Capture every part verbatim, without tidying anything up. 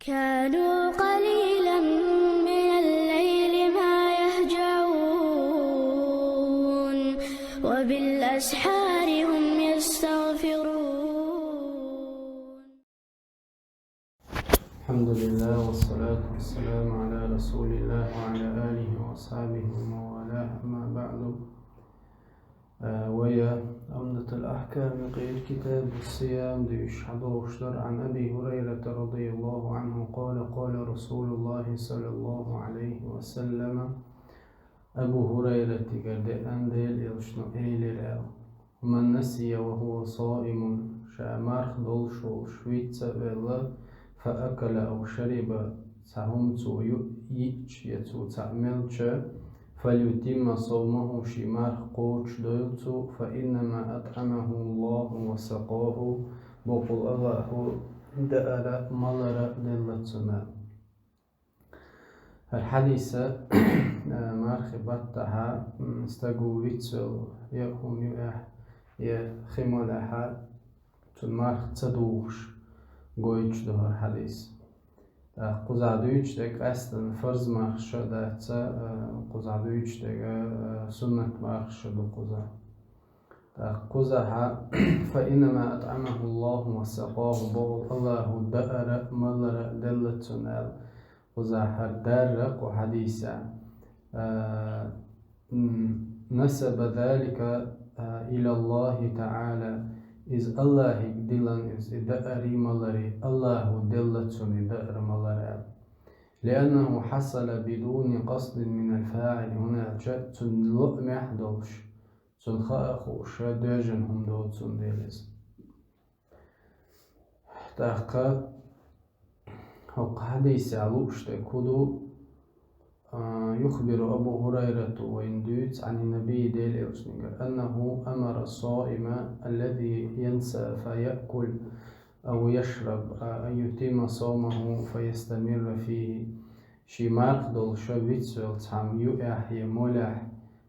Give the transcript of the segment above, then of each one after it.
كانوا قليلا من الليل ما يهجعون، وبالأسحار هم يستغفرون. الحمد لله، والصلاة والسلام على رسول الله وعلى آله وأصحابه ومن والاه، أما بعد. Э, вай Умдатул Ахкам, кхы Китабу Сиям деш хьадолуш дар. عن أبي هريرة رضي الله عنه قال: قال رسول الله صلى الله عليه وسلم. Абу Хурайратагара деана, Делан элчано элира аьлла: من نسي وهو صائم, ша марха долуш волуш виц а велла, فأكل أو شرب, цхьа хӀума цо ю-, йиъча я цо цхьаъ мелча, فليتم صومه, шен марха кхочушдойла цо, فإنما أطعمه الله وسقاه, бакъволу АллахӀа даар а, малар а делла цунна. ХӀара хьадис а, мархи баттахьа, м, стага вицвелла, я хӀума юахь, я хи малахьа, цунна марха ца духуш гойтуш ду хӀара хьадис. ТӀаккха кхузахь дуьйцуш дерг къаьсттина фарз мархаш а дац, а, кхузахь дуьйцуш дерг, а, суннат мархаш а ду кхузахь. ТӀаккха кхузахьа: فإنما أطعمه الله وسقاه, бакъволу АллахӀа даар а, малар а делла цунна аьлла. Кхузахь хӀара даар а кху хьадисехь, а, м, نسب ذلك, а, إلى الله تعالى, иза АллахӀе диллина иза, и даари, малари, АллахӀа делла цунна и даар а, малар а аьлла. لأنه حصل بدون قصد من الفاعل, хӀунда аьлча цунна лаамехь долуш, цунна хаа а хууш, доьжна хӀума доцу цундела иза. ТӀаккха хӀокху хьадисехь лууш дерг хӀун ду, а, يخبر أبو هريرة, вайна дуьйцу, عن النبي, Делан элчанегара, أنه أمر الصائم الذي ينسى فيأكل أو يشرب أن يتم صومه فيستمر فيه. Шен марха долуш вицвелла цхьамма юахь я молахь,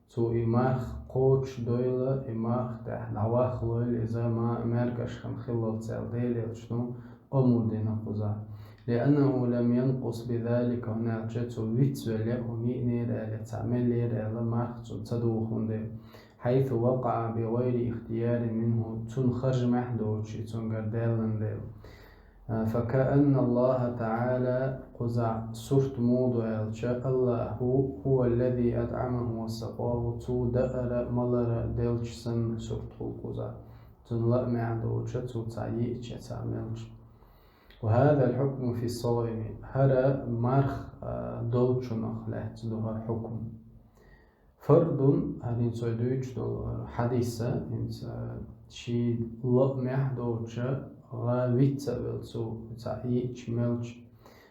цо и марха кхочушдойла, и марха тӀехь дӀавахлойла иза ма-, маьркӀаж хилалц аьлла, Делан элчано омра дина кхузахь. لأنه لم ينقص بذلك, хӀунда аьлча цо вицвелла я хӀума йиънера аьлла, цхьаъ меллера аьлла, марха цунна ца духу хӀунда. حيث وقع بغير اختيار منه, цунна харжамехь доцуш и цуьнгара даьллина дела. А, فكأن الله تعالى, кхузахь сурт муха ду аьлча, АллахӀа هو الذي أطعمه وسقاه, цо даар а, малар а делча санна сурт хуьлу кхузахь. Цунна лаамехь доцуш, цо цхьаъ йиъча, цхьаъ мелча. وهذا الحكم في الصائم, хӀара марха, а, долчунах лаьцна ду хӀара хьукм. فرض, хӀара хӀинца вай дуьйцуш долу хӀара хьадис а, хӀинца шен лаамехь доцуш, гӀа виц а велла цо цхьаъ йиъча, мелча.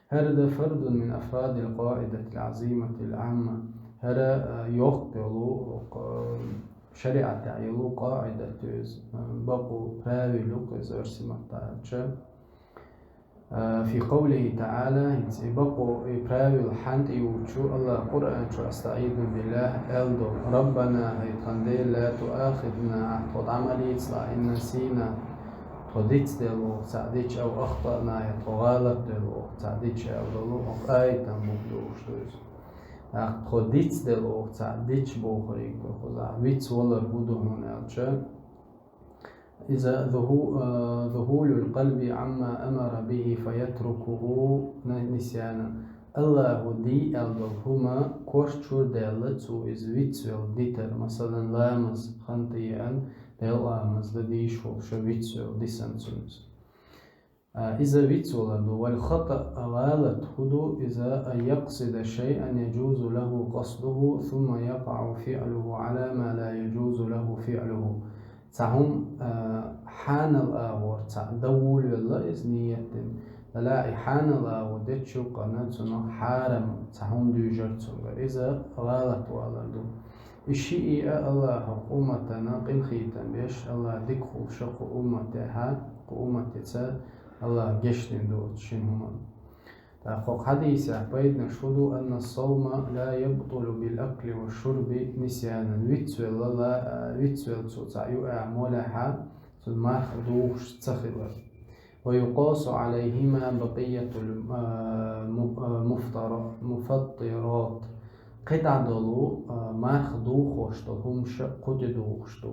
هذا فرض من أفراد القاعدة العظيمة العامة. ХӀара, а, йоккха йолу, а, шариӀатехь йолу къаӀидат ю иза, а, бакъо, правило ю иза оьрсийн маттахь аьлча. А, في قوله تعالى, хӀинца и бакъо, и правило хьанна тӀеюьйцу АллахӀа Къуръан чу, أستعيذ بالله, аьлла долу: ربنا, хӀай тхан Дела, لا تؤاخذنا, ахь тхо дӀа ма лецалахь, إن نسينا, тхо дицделла оха цхьаъ дича, أو أخطأنا, я тхо гӀалат делла оха цхьаъ дича, аьлла долу, оха аятан бух долуш ду иза. ТӀаккха тхо дицделла оха цхьаъ дича бохург ду кхузахь, вицвалар хӀун ду хьуна аьлча, иза ذهو-, а, ذهول القلب عما أمر به فيتركه نسيانا. АллахӀа де аьлла долу хӀума корчур даьлла цо иза вицвелла дитар, масалан, ламаз хан тӀе еана, Делан ламаз дан дийш волуш вицвелла дисна цуьнца. А, иза вицвалар ду. والخطأ, гӀалат хӀун ду, иза أن يقصد شيئا يجوز له قصده ثم يقع فعله على ما لا يجوز له فعله. Цхьа хӀума, а, хьанал агӀор цхьаъ дан волавелла иза ниет дина. Далла и хьанал агӀо дечу юккъана цунах хьарам цхьа хӀума дуьйжар цуьнгара. Иза гӀалат валар ду. И шиъ а АллахӀа кху умматана къинхетам беш, АллахӀ дика хуьлуш кху умматехьа, кху умматаца АллахӀа гечдина доцу шина хӀуманна. ТӀаккха хӀокху хьадисехь пайданаш хӀун ду: أن الصوم لا يبطل بالأكل والشرب نسيانا. Вицвелла, ла-, вицвелла цо цхьаъ юахь, молахьа, цунна марха духуш ца хилар. ويقاس عليهما بقية المفطرات. КхидӀа долу марха духуш долу хӀумаш кху тӀе духуш ду.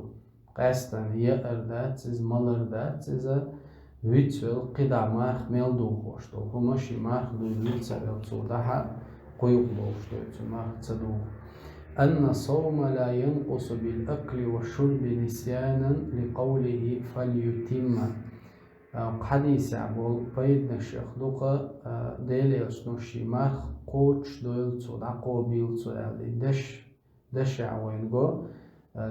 Къаьстина яар дац иза, малар дац иза, вицвелла кхидӀа марха мел духуш долу хӀумаш, и марха дуйла вицвелла цу дӀахьа кхуьйкъ долуш ду, цу марха ца духу. أن الصوم لا ينقص بالأكل والشرب نسيانا لقوله فليتم. Хьадисехь болу пайданаш ду-кх, Делан Элчано шен марха кхочуш дойла цо, дӀакхобийла цо аьлла, деш, дешехь вайна го,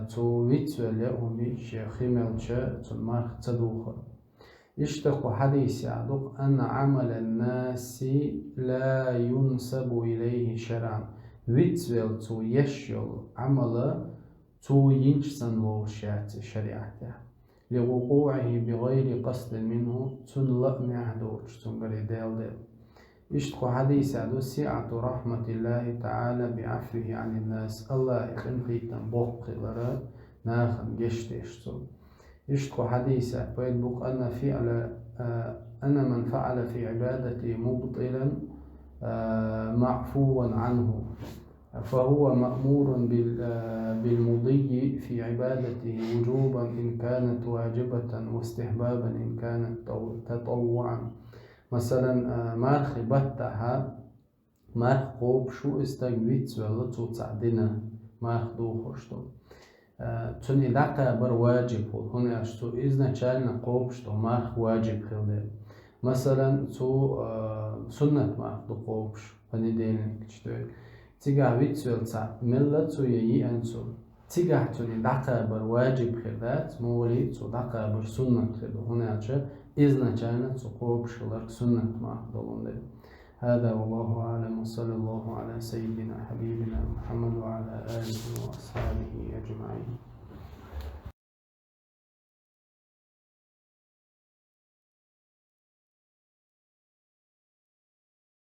цу вицвелла хӀума шен хи мелча, цунна марха ца духар. Иштта кху хьадисехь ду-кх: أن عمل الناس لا ينسب إليه شرعا. Вицвелла цо еш йолу Ӏамал цо йинчу санна лоруш яц и шариӀатехь. لوقوعه بغير قصد منه, цунна лаамехь доцуш цуьнгара и даьлла дела. Иштта кху хьадисехь ду: سعة رحمة الله تعالى بعفوه عن الناس. АллахӀан къинхетам боккха хилар нахана гечдеш цо. Иштта кху хьадисехь пайда бу-кх: أن فعل، أن من فعل في عبادته مبطلا معفو عنه، فهو مأمور بال-، بالمضي في عبادته وجوبا إن كانت واجبة واستحبابا إن كانت تو-، تطوعا. Масалан, мархи баттахьа марха кхобуш ву и стаг вицвелла, цо цхьаъ дина марха духуш долу. Цунна и дӀакхабар ваджиб хуьлу, хӀунда аьлча цо изначально кхобуш долу марха ваджиб хилла дела. Масалан, цо суннат марха ду кхобуш, понедельник чу дуьйна. Цигахь вицвелла цхьаъ мелла цо я йиъна цо. Цигахь цунна и дӀакхабар ваджиб хир дац, муха валий, цо дӀакхабар суннат хир ду, хӀунда аьлча изначально цо кхобуш хиларг суннат марха долун дела. هذا والله أعلم، وصلى الله على سيدنا حبيبنا محمد وعلى آله وأصحابه أجمعين.